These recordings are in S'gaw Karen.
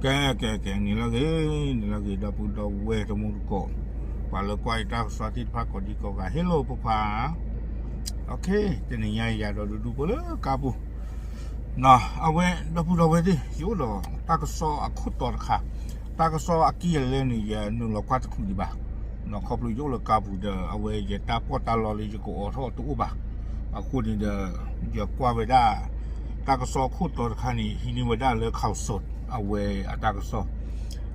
ကဲ ကဲ ကဲ နံၤလၢအဂ့ၤ နံၤလၢအဂ့ၤ ဒီပုၢ်ဒီဝဲၢ်တံၤသကိး ပှၤလၢကွၢ်ယတၢ်ကစီၣ်သ့ၣ်တဖၣ်ကိးဒံကိးဂၤ ဟ့ၣ်လိာ်ဖိခွါ တနံၤညါအံၤယၤဒီးဒူဒူဖိလၢကါပူၤ အဝဲဒီပုၢ်ဒီဝဲၢ်သ့ၣ် ယအိၣ်ဒီးတၢ်ကစီၣ်အခိၣ်တီတခါ, တၢ်ကစီၣ်အကံၢ်အလဲန့ၣ် ယနုာ်လီၤကွၢ်တချုးဒံးဘၣ်, ခီဖျိယအိၣ်လၢကါပူၤဒီး အဝဲယတၢ်ပီးတၢ်လီလၢယကအိးထီၣ်တအိၣ်ဘၣ်, အဃိန့ၣ်ဒီး ယကွၢ်ဝဲဒၣ် တၢ်ကစီၣ်အခိၣ်တီတခါန့ၣ် ဟံးန့ၢ်ဝဲဒၣ်လၢ Khaosod အဝဲအတၢ်ကစီၣ်,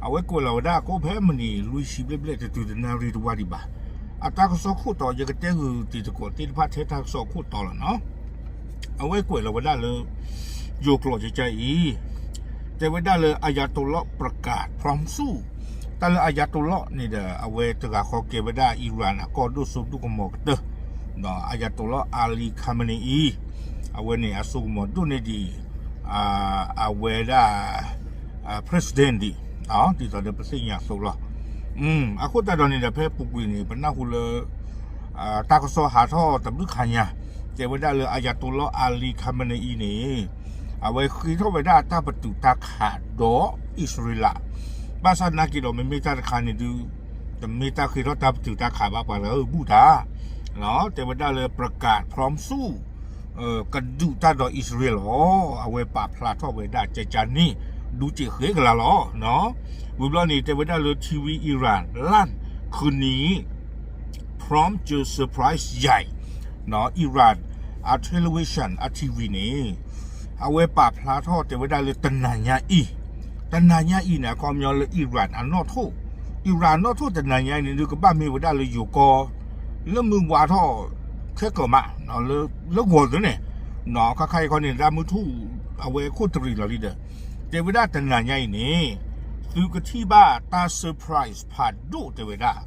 အဝဲကွဲးလီၤဝဲဒၣ်ကအိၣ်ဖဲမုၢ်နံၤလွံၢ်ဆံဘျဲၣ်ဘျဲၣ်တတုၤတနၣ်ရံၣ်တဝၢ်ဒံးဘၣ်, အတၢ်ကစီၣ်ခိၣ်တီ ယကတဲဂုာ်တံၤသကိးသ့ၣ်တဖၣ်ထဲတၢ်ကစီၣ်အခိၣ်တီလီၤနီၤ အဝဲကွဲးလီၤဝဲဒၣ်လၢ ယိၤကျိာ်ကကါအံၤ တဲဝဲဒၣ်လၢ Ayatollah ပြကး พร้อมสู้, တၢ်လၢ Ayatollah န့ၣ်ဒီး အဝဲတဂၤဃီကဲဝဲဒၣ် Iran အကီၢ်ဒိၣ်စိဒိၣ်ကမီၤကတၢၢ်, ဒီး Ayatollah Ali Khamenei အံၤ အဝဲန့ၣ်အစိကမီၤဒိၣ်န့ၢ်ဒံး အဝဲဒၣ် president ဒံး ဒ်သိးဒီးပသ့ၣ်ညါအသိးလီၤ. အဃိသတးဒီးန့ၣ်ဒီး ဖဲပူၤကွံာ်န့ၣ် ပနၢ်ဟူလၢ တၢ်ကစီၣ်ဟးထီၣ်တဘျုးခါညါ တဲဝဲဒၣ်လၢ Ayatollah Ali Khamenei အံၤန့ၣ် အဝဲဃ့ထီၣ်ဝဲဒၣ်တၢ်ပတုာ်တၢ်ခးဒီးအံၣ်စရ့လး, ဘၣ်ဆၣ်နာ်က့ဒီး မ့မ့ၢ်တၢ်တခါန့ၣ်ဒုး တမ့ၢ်တၢ်ဃ့ထီၣ်တၢ်ပတုာ်တၢ်ခးဘၣ် ပှၤတဂၤအၢဘူးတၢ် တဲဝဲဒၣ်လၢ ပြကး พร้อมสู้ ကဒုးတၢ်ဒီးအံၣ်စရ့လးလီၤ. အဝဲပာ်ဖျါထီၣ်ဝဲဒၣ်ကကါန့ၣ် ဒူက့ၤဃဲကလါလီၤ. ဝံၤဘျီန့ၣ် တဲဝဲဒၣ်လၢ TV Iran လၢ ခုနံၤ พร้อมเจอ surprise ใหญ่ Iran အ television အ TV န့ၣ် အဝဲပာ်ဖျါထီၣ်တဲဝဲဒၣ်လၢတနၤညါအံၤ, တနၤညါအံၤန့ၣ် အခီပညီလၢ Iran အနီၣ်ထိၣ်, Iran အနီၣ်ထိၣ်တနၤညါအံၤန့ၣ်ဒုး ကဘၣ်မ့ၢ်ဝဲဒၣ်လၢယိၤကီၢ် လၢမုၢ်ဝါထီၣ်ခဲကၢၤမး လၢဂီၤသုန့ၣ်, ခါခါအံၤခီန့ၣ် တၢ်မုၢ်ထူၣ် အဝဲခိၣ်တရံးလီၤလံဒီး တဲဝဲဒၣ်တနၤညါအံၤန့ၣ် သုကထံၣ်ဘၣ်တၢ် surprise ဖးဒိၣ်တဲဝဲဒၣ်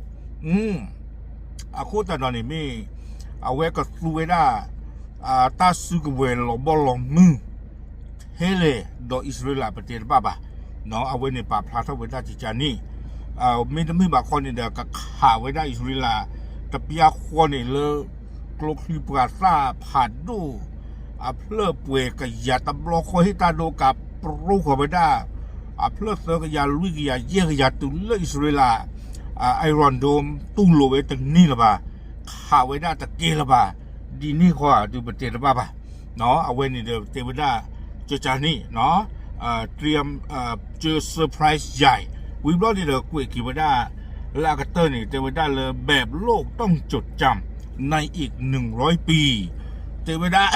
အဃိသတးဒီးန့ၣ်မ့ၢ် အဝဲကသူဝဲဒၣ် တၢ်စုကဝဲၤလီၤဘီလီၤမုၢ် ထဲလဲၣ်ဒီးအံၣ်စရ့လးပတဲတဘၣ်ဘၣ်, အဝဲန့ၣ်ပာ်ဖျါထီၣ်ဝဲဒၣ်ကကါန့ၣ်, မ့တမ့ၢ်ဘၣ်ခီန့ၣ်ဒီး ကခးဝဲဒၣ်အံၣ်စရ့လး တပျၢ်ဃီန့ၣ်လၢ ကျိချံပှၤသၣ်ဖးဒိၣ် အဖျၢၣ်ပှဲၤကယၤတဘျီဃီ ဟ့ၣ်တၢ်ဒိကးပြိဃီၤဝဲဒၣ် အဖျၢၣ်သၢကယၤလွံၢ်ကယၤယဲၢ်ကယၤတုၤလၢအံၣ်စရ့လး Iron Dome တူၢ်လိာ်ဝဲတန့ၢ်လၢၤဘၣ်, ခးဝဲဒၣ်တကဲလၢၤဘၣ်, ဒ်န့ၣ်ဃီဒုးပတဲတဘၣ်ဘၣ်, အဝဲန့ၣ်ဒီးတဲဝဲဒၣ် ကကါန့ၣ် เตรียม เอ่อ เจอ surprise ใหญ่ ဝံၤဘျီန့ၣ်ဒီးကွဲးက့ၤဝဲဒၣ် လၢအကတၢၢ်န့ၣ် တဲဝဲဒၣ်လၢ แบบโลกต้องจดจำ ในอีกหนึ่งร้อยปี တဲဝဲဒၣ်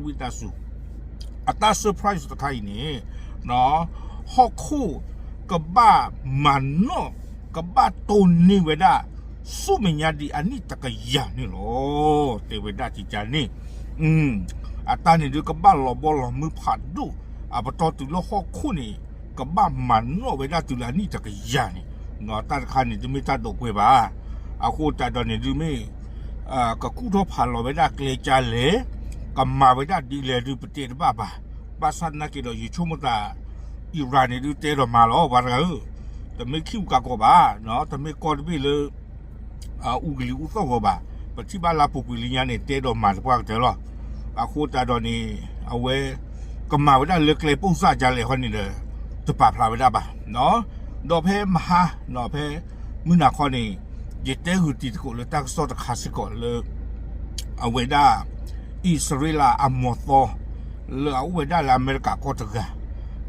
ဝံသးစူၤ အတၢ် surprise တခါအံၤန့ၣ် ဟီၣ်ခိၣ်ကဘၣ်မၤနီၣ် ကဘၣ်တိၢ်န့ၢ်ဝဲဒၣ် ဆူမဲာ်ညါဒံးအနံၣ်တကယၤန့ၣ်လီၤ. တဲဝဲဒၣ်ကကါန့ၣ် အတၢ်န့ၣ်ဒုးကဘၣ်လီၤဘီလီၤမုၢ်ဖးဒိၣ် အပတီၢ်တုၤလၢဟီၣ်ခိၣ်န့ၣ် ကဘၣ်မၤနီၣ်ဝဲဒၣ်တုၤလၢအနံၣ်တကယၤန့ၣ် တၢ်တခါန့ၣ်တမ့ၢ်တၢ်ဒိးကွဲဘၣ်. အဃိသတးဒီးန့ၣ်ဒုးမ့ၢ် ကကူၣ်ထီၣ်ဖးလီၤဝဲဒၣ်ကျဲကၢလဲၣ် ကမၤဝဲဒၣ်ဒ်လဲၣ်ဒုးပတဲတဘၣ်ဘၣ်. ဘၣ်ဆၣ်နာ်က့ဒီးယဆိကမိၣ်သး Iran န့ၣ်ဒုးတဲဒီးမၤလီၤ ပှၤတဂၤဧၢ, တမ့ၢ်ခံဂၤကီးဘၣ်, တမ့ၢ်ကီၢ်တဘ့ၣ်လၢ အူကလံၤအူသီၣ်ဂီၤဘၣ်, ပထံၣ်ဘၣ်လၢအပူၤကွံာ်လံညါန့ၣ် တဲဒီးမၤသပှၢ်ကတၢၢ်လီၤ. အဃိသတးဒီးန့ၣ် အဝဲ ကမၤဝဲဒၣ်လၢကျဲပိၢ်စၢ်ဒ်လဲၣ်ဃီန့ၣ်ဒီး တပာ်ဖျါဝဲဒၣ်ဘၣ်. ဒီးဖဲမဟါ ဖဲမုၢ်နၤခီန့ၣ် ယတဲဂုာ်တံၤသကိးလၢတၢ်ကစီၣ်တခါစ့ၢ်ကီးလၢ အဝဲဒၣ် အံၣ်စရ့လးအမီၤသီ လၢအအိၣ်ဝဲဒၣ်လၢအမဲရကၤကီၢ်တဂၤ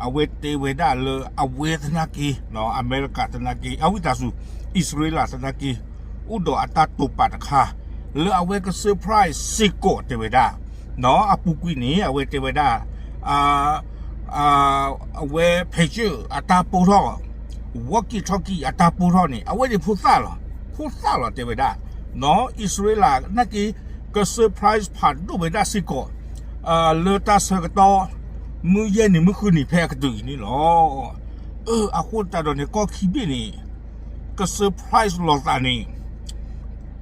အဝဲတဲဝဲဒၣ်လၢအဝဲသနာ်က့ အမဲရကၤသနာ်က့ အဝံသးစူၤ အံၣ်စရ့လးသနာ်က့ အိၣ်ဒီးအတၢ်တိာ်ပာ်တခါ လၢအဝဲက surprise စ့ၢ်ကီးတဲဝဲဒၣ် အပူၤကွံာ်န့ၣ် အဝဲတဲဝဲဒၣ် အဝဲ Patriot အတၢ်ပိၢ်ထီၣ် walkie talkie အတၢ်ပိၢ်ထီၣ်န့ၣ် အဝဲန့ၣ်ဖိသၣ်လီၤ. ဖိသၣ်လီၤတဲဝဲဒၣ် အံၣ်စရ့လးနာ်က့ က surprise ဖးဒိၣ်ဝဲဒၣ်စ့ၢ်ကီး လၢတၢ်ဆၢကတီၢ် မုၢ်ယဲၢ်နံၤမုၢ်ဃုနံၤဖဲအကတုၤအံၤန့ၣ်လီၤ. အဃိသတးဒီးန့ၣ် ကီၢ်ခံဘ့ၣ်န့ၣ် က surprise လိာ်သးန့ၣ်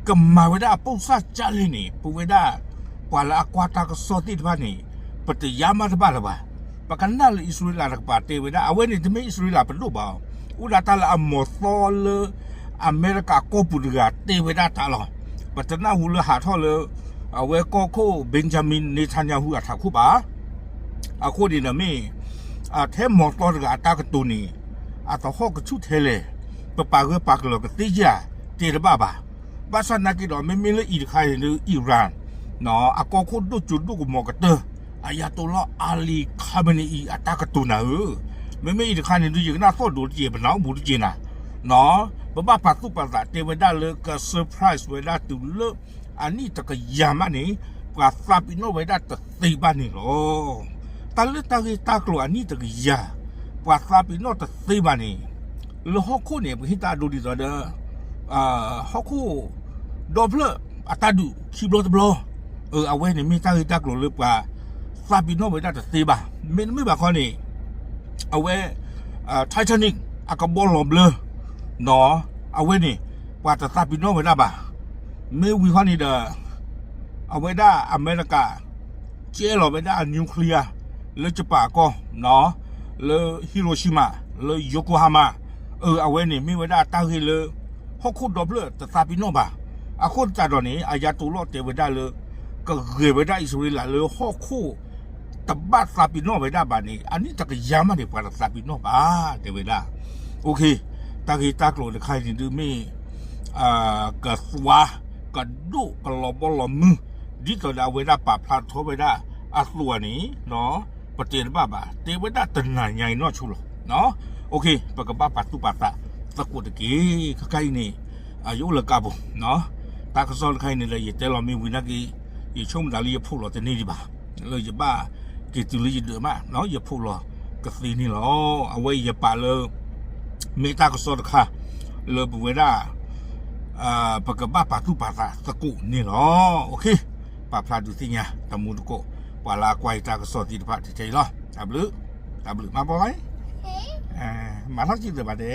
ကမၤဝဲဒၣ်အပိၢ်စၢ်ဒ်လဲၣ်န့ၣ် ပဝဲဒၣ် ပှၤလၢအကွၢ်တၢ်ကစီၣ်သ့ၣ်တဖၣ်န့ၣ် ပတယါမးတဘၣ်လၢၤဘၣ်. ပကနၣ်လၢအံၣ်စရ့လးတကပၤတဲဝဲဒၣ် အဝဲန့ၣ်တမ့ၢ်အံၣ်စရ့လးပဒိၣ်ဘၣ်အီၤ အိၣ်ဒၣ်တၢ်လၢအမီၤသီလၢ အမဲရကၤကီၢ်ပူၤတဂၤတဲဝဲဒၣ်တၢ်လီၤ. ပတနၢ်ဟူလၢဟးထီၣ်လၢ အဝဲကီၢ်ခိၣ် Benjamin Netanyahu အထးခိၣ်ဘၣ်. အဃိန့ၣ်ဒီးမ့ၢ် ထဲမီၤတီတဂၤအတၢ်ကတိၤန့ၣ် အသဟီၣ်ကဆူၣ်ထဲလဲၣ်, ပပာ်ဂၢၢ်ပာ်ကျၢၤကသ့ဧါ, တဲတဘၣ်ဘၣ်. ဘၣ်ဆၣ်သနာ်က့ဒီး မ့မ့ၢ်လၢအံၤတခါန့ၣ်ဒုး Iran, အကီၢ်ခိၣ်ဒိၣ်စိဒိၣ်ကမီၤကတၢၢ် Ayatollah Ali Khamenei အတၢ်ကတိၤနၤဧၢ, မ့မ့ၢ်အံၤတခါန့ၣ်ဒုး ယကနၣ်သီၣ်ဒိးတက့ၢ် ပနၢ်အိၣ်ဘူးတက့ၢ်နၤ, ပဘၣ်ပာ်သူၣ်ပာ်သး တဲဝဲဒၣ်လၢက surprise ဝဲဒၣ်တုၤလၢ အနံၣ်တကယၤမးန့ၣ် ပှၤသးပ့ၤနီၣ်ဝဲဒၣ်တသ့ဘၣ်န့ၣ်လီၤ. တၢ်လၢတၢ်ဂ့ၢ်တၢ်ကျိၤအနံၣ်တကယၤ ပှၤသးပ့ၤနီၣ်တသ့ဘၣ်န့ၣ် လၢဟီၣ်ခိၣ်န့ၣ် ပဟ့ၣ်တၢ်အဒိဒ်သိးဒီး ဟီၣ်ခိၣ်ဒီဖျၢၣ်အတၢ်ဒုးခံဘျီတဘျီ, အဝဲန့ၣ်မ့ၢ်တၢ်ဂ့ၢ်တၢ်ကျိၤလၢပှၤသးပ့ၤနီၣ်ဝဲဒၣ်တသ့ဘၣ်. မ့တမ့ၢ်ဘၣ်ခီန့ၣ် အဝဲ Titanic အကဘီလီၤဘျၢ အဝဲန့ၣ် ပှၤတသးပ့ၤနီၣ်ဝဲဒၣ်ဘၣ်. မ့ၢ်ဝံၤခီန့ၣ်ဒီး အဝဲဒၣ်အမဲရကၤ ကဲလီၤဝဲဒၣ်အ nuclear လၢ Japan အကီၢ် လၢ Hiroshima လၢ Yokohama အဝဲန့ၣ်မ့ၢ်ဝဲဒၣ်တၢ်ဂ့ၢ်လၢ ဟီၣ်ခိၣ်ဒီဖျၢၣ်တသးပ့ၤနီၣ်ဘၣ်. အဃိသတးဒီးန့ၣ် Ayatollah တဲဝဲဒၣ်လၢ ကဂဲၤဝဲဒၣ်အံၣ်စရ့လးလၢဟီၣ်ခိၣ် တဘၣ်သးပ့ၤနီၣ်ဝဲဒၣ်ဘၣ်န့ၣ် အနံၣ်တကယၤမးန့ၣ် ပှၤတသးပ့ၤနီၣ်ဘၣ် တဲဝဲဒၣ်. တၢ်ဂ့ၢ်တၢ်ကျိၤတခါအံၤန့ၣ်ဒုးမ့ၢ် ကသွါ ကဒိၣ်ကလီၤဘီလီၤမုၢ် ဒ်သိးဒီးအဝဲဒၣ်ပာ်ဖျါထီၣ်ဝဲဒၣ်အသိးန့ၣ် ပတဲတဘၣ်ဘၣ် တဲဝဲဒၣ်တနၤညါအံၤနီၢ်ဆိလီၤ. ပကဘၣ်ပာ်သူၣ်ပာ်သးသကိးတက့ၢ်. ခဲခါအံၤန့ၣ် ယအိၣ်လၢကါပူၤ တၢ်ကစီၣ်တခါအံၤန့ၣ်ဒီး ယတဲလီၤမ့ၢ်ဝံၤနာ်က့ ယဆိကမိၣ်တၢ်လၢယဖှိၣ်လီၤတန့ၢ်ဒံးဘၣ်, လၢယဘၣ်က့ၤတုၤလၢယဒၢးမး ယဖှိၣ်လီၤကသ့န့ၣ်လီၤ. အဝဲယပာ်လၢ မ့ၢ်တၢ်ကစီၣ်တခါ လၢပဝဲဒၣ် ပကဘၣ်ပာ်သူၣ်ပာ်သးသကိးန့ၣ်လီၤ. ပာ်ဖျါဒုးသ့ၣ်ညါတမူတကိး ပှၤလၢအကွၢ်ယတၢ်ကစီၣ်သ့ၣ်တဖၣ်ထဲအံၤလီၤ. တၢ်ဘျုး တၢ်ဘျုးမၤဘီ မၤထီၣ်စံးသ့ဘၣ်တဲ